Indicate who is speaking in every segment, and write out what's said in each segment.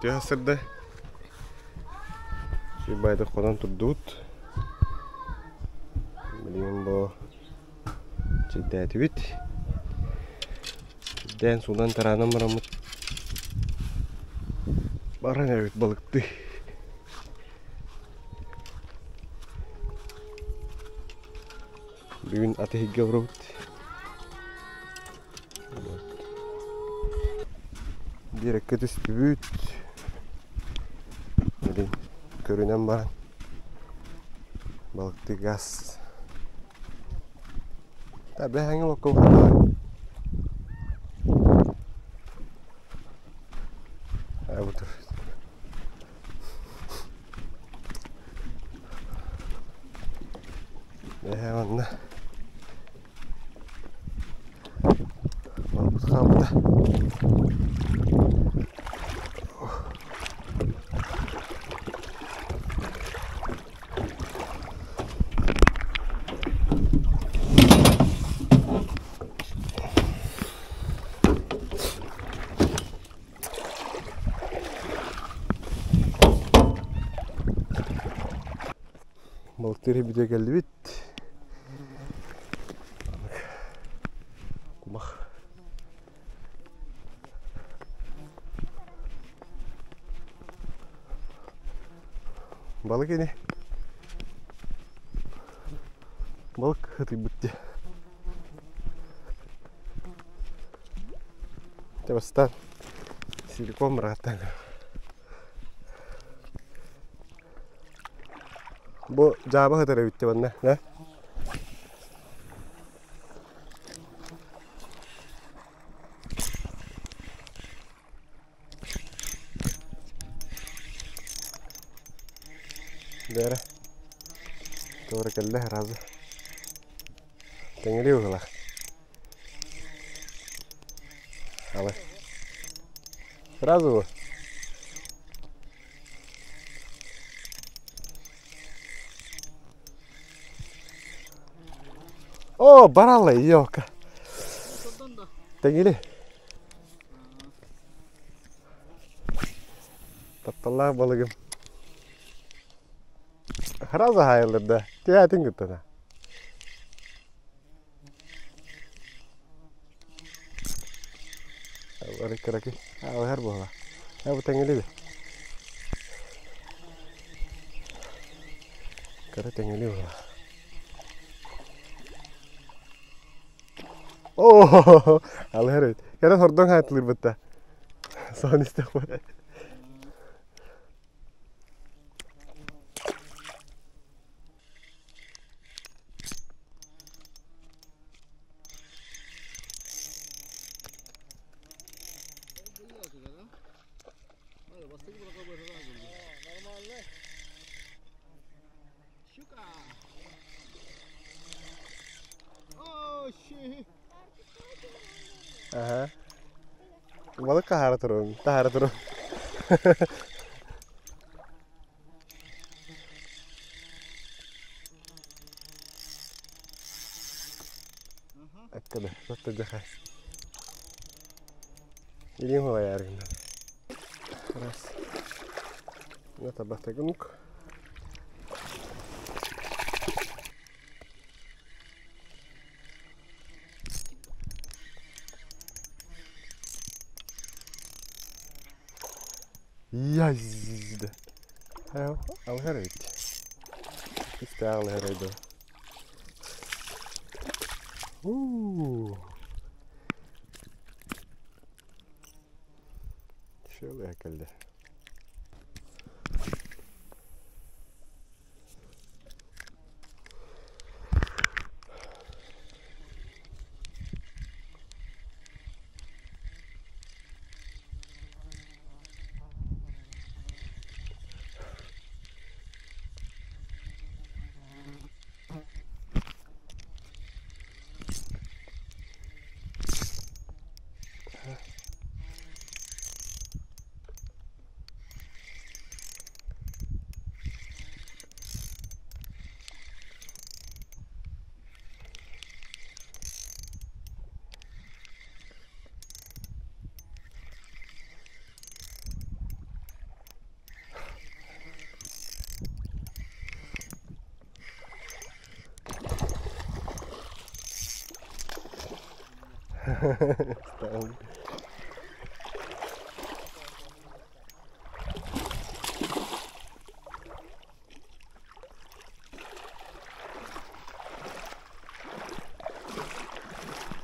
Speaker 1: Үтүө сырда. Сүүрбайдык хонон турдубут. Билигин бу чэйдээтибит. Чэйдээн суунан тараанан бараммыт баран эбит балыктыы. Бүгүн атыһыйга олоробут. Биэрэккэ түстүбүт. Билин көрүнэн баран балыктыы газ. Бэһэҥи олокко Бутур. Эһэ онно Балбыт хаалбыта. Балыктыыр бүтэ кэллибит. Кумах. Балык ини. Балык ытыйбыт дии. Дьэ бастаан силикон бырааттаан Бу дьааба сытар эбит дии манна, да? Бээрэ, туора кэллэ сразу. Тэҥилии быһыылаах. Алы. Сразу его. О, баралла, елка. Тэҥили. Тапталлаах балыгым. Сразу хаайыллар да. Тиээтин кыттана. Кыракый. Алыһар буола. Бу тэҥили Кыра тэҥили буола. Оо, алыһар эбит. Кэрэ хордон хаатылыырбыт да. Соһон истэх Аха. Балык хаһаара туруҥ, таһаара туруҥ. Аккада, сотто дьаха. Илиҥ хуайааргын. Раз. Это батагунук. Язда. Алыһар эбит. Истэ алыһар эбит. Уу. Şöyle кэллэ.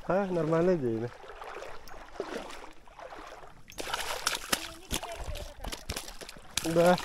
Speaker 1: А, нормально деймі. Да.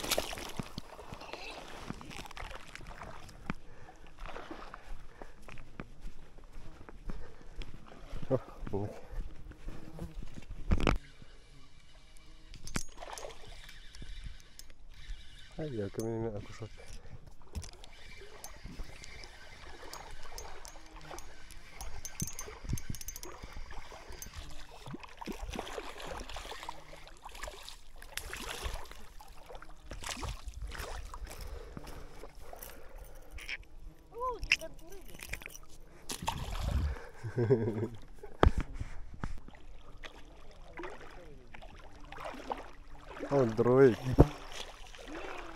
Speaker 1: О, дроид.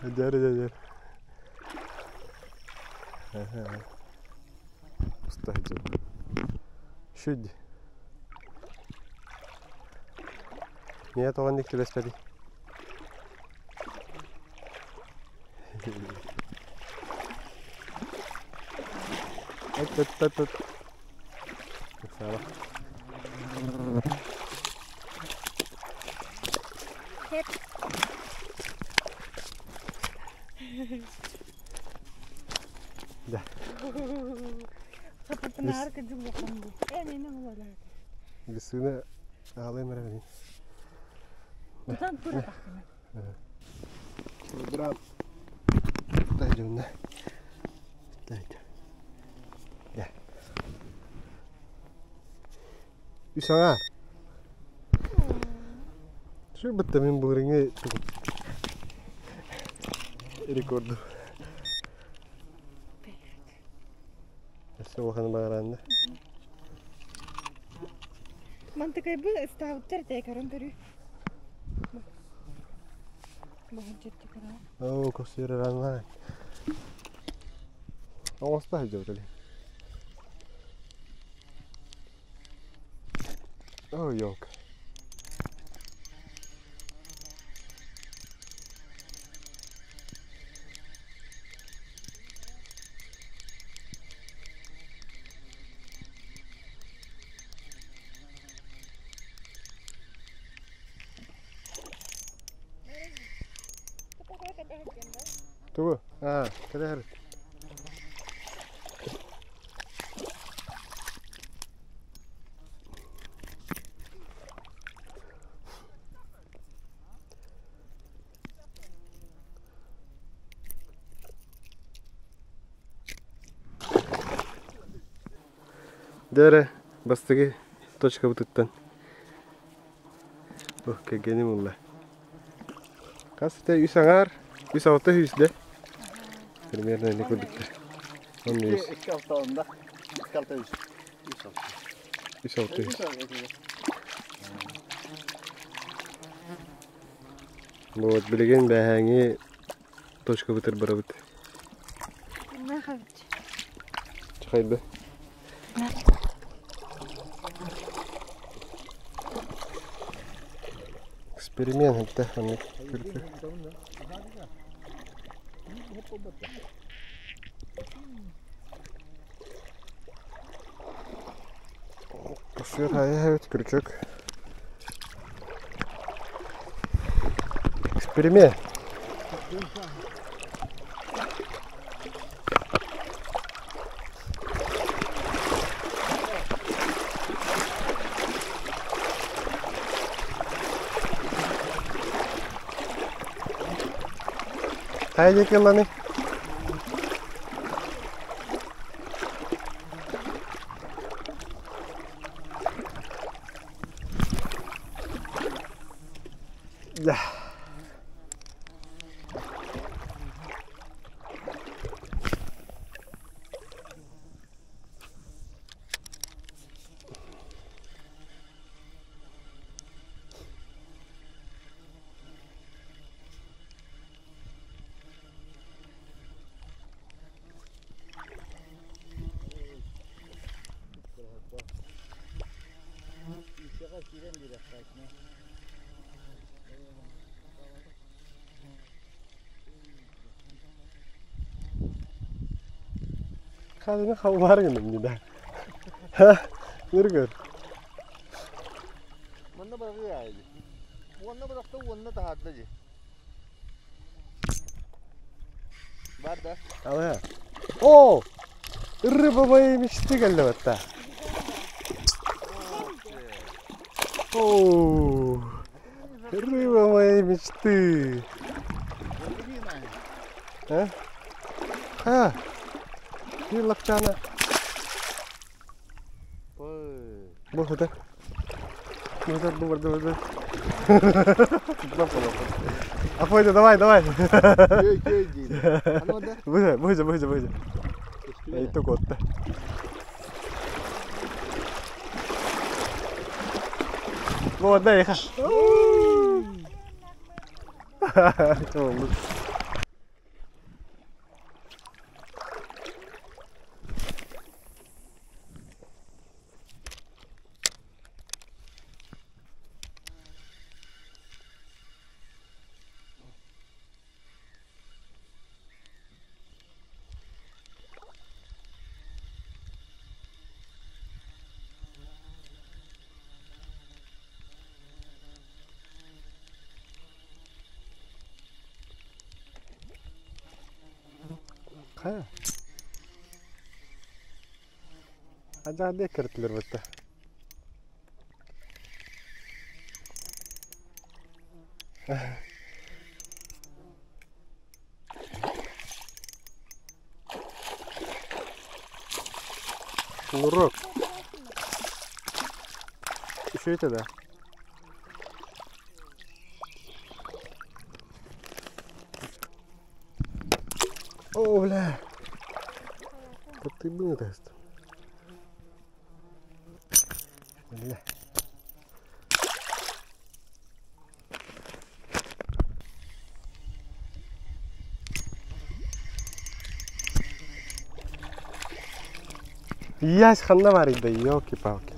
Speaker 1: Дьэр, дьэр, дьэр. Уста Шүд. Нет, он не түбэспэти. Эт, эт, эт, эт. Ыксаала. Да. Бисына аалайм эрэ Килограмм. Дайдымна. Дайды. Да. Үс аҥаар. Şu бытта мин былырыҥҥы рекорду. Өссө улахан баҕараанна.
Speaker 2: Мантыкайбы ыстаабыттар тээ көрөн көрүү.
Speaker 1: Оо, косуйраранлаан. Оҥосто сылдьабыт эле. Оо, ёлка. Тугу? Аа, кэлэ Дээрэ бастакы точкабытыттан О, кэргэним ылла. Хас этэ үс аҥаар, үс алта сүүс да? Примерно ини курдуктар. Он үс.
Speaker 3: Икки алта онда. Икки алта үс. Үс алта.
Speaker 1: Үс алта үс. Вот билигин бээһээҥи точкабытыр барабыт. Чахайда. Эксперимент это оннук күлкү. Косыр хайа крючок. Эксперимент. Хайа диэки ылланый? Да. Хазына халбар гынным да. Ха, ныргыр.
Speaker 3: Манна быраҕыы аайы. Уонна бырахта уонна таһаарда дии. Бар да.
Speaker 1: Алла. О! Рыба моей мечты кэллэ О! Рыба моей мечты. А? А? Ты лапчана. Бу хата. Бу бу бу бу. Афойда, давай, давай. Быһа, быһа, быһа, быһа. Эй, котта. Вот, дай, ха. Хайа? Ажаады кіртілер бітті. Шнурок. Еще это да? О, бля. Вот ты был тест. Бля. Ясь ханна варит, да елки-палки.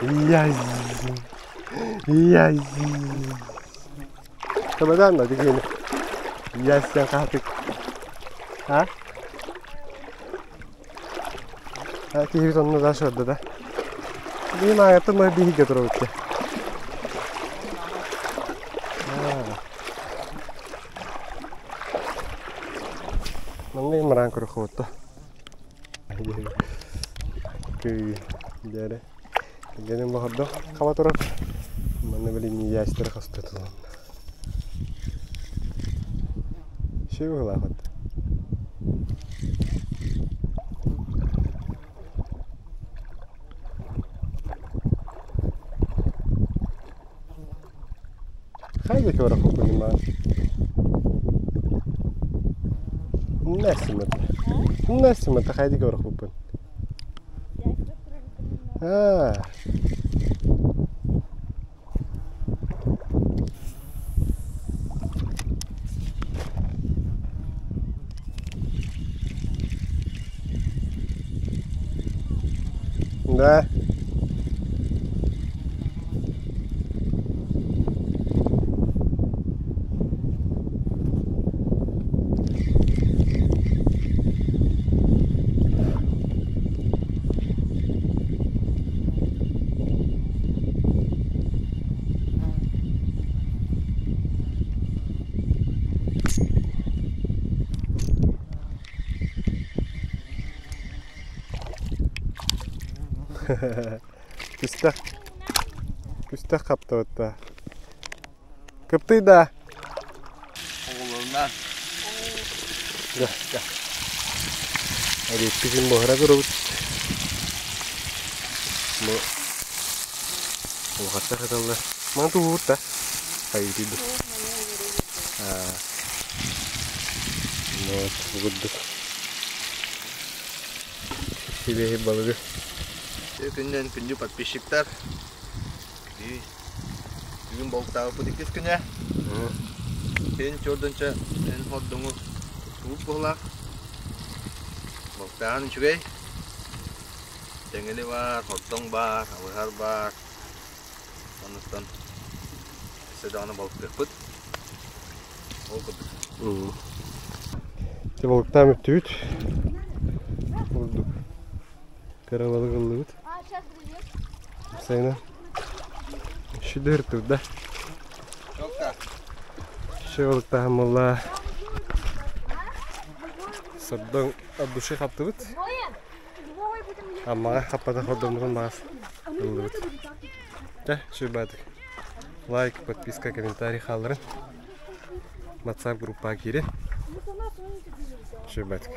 Speaker 1: Ясь. Ясь. Табадан да деген. Ясь сен қатык. А? А киһи онно да шорда да. Бин аяты мы биһиге турабытты. Манны мыран көрөхөттө. Күй дәрі. Генем бахырды хаба турар. Манны билин ястер хаста тулан. Ши булахат. Хайде кора хупунима. Несимет. Несимет хайде кора хупун. А. Да. Күстэх. Күстэх хаптабытта. Кыптый да.
Speaker 3: Оҕолорунан.
Speaker 1: Да, да. Эриэппитин буһара турабыт. Бу улахаттар хаталлар. Маны туһубут да. Хайытыйбыт. Вот, курдук. Сибиэһи балыгы.
Speaker 3: Күннэн күндү подписчиктар. Бүгүн болтаабыт иккис күнэ. Эн чордонча эн хордоҥу тугуп буолаах. Болтааһын үчүгэй. Тэҥили баар, хордоҥ баар, алыһар баар. Оннуттан өссө даҕаны балыктыахпыт. Ол курдук.
Speaker 1: Те балыктаан бүттүбүт. Курдук. Кыра балык ыллыбыт. Сайына. Шүдэр турда. Шө балыктаһан буолла. Сордоҥ от души хаптыбыт. Аммаҕа хаппатах хордоммутун баҕас ыллыбыт. Дьэ, сүрбаатык. Лайк, подписка, комментарий хаалларын. WhatsApp группаҕа киирин. Сүрбаатык.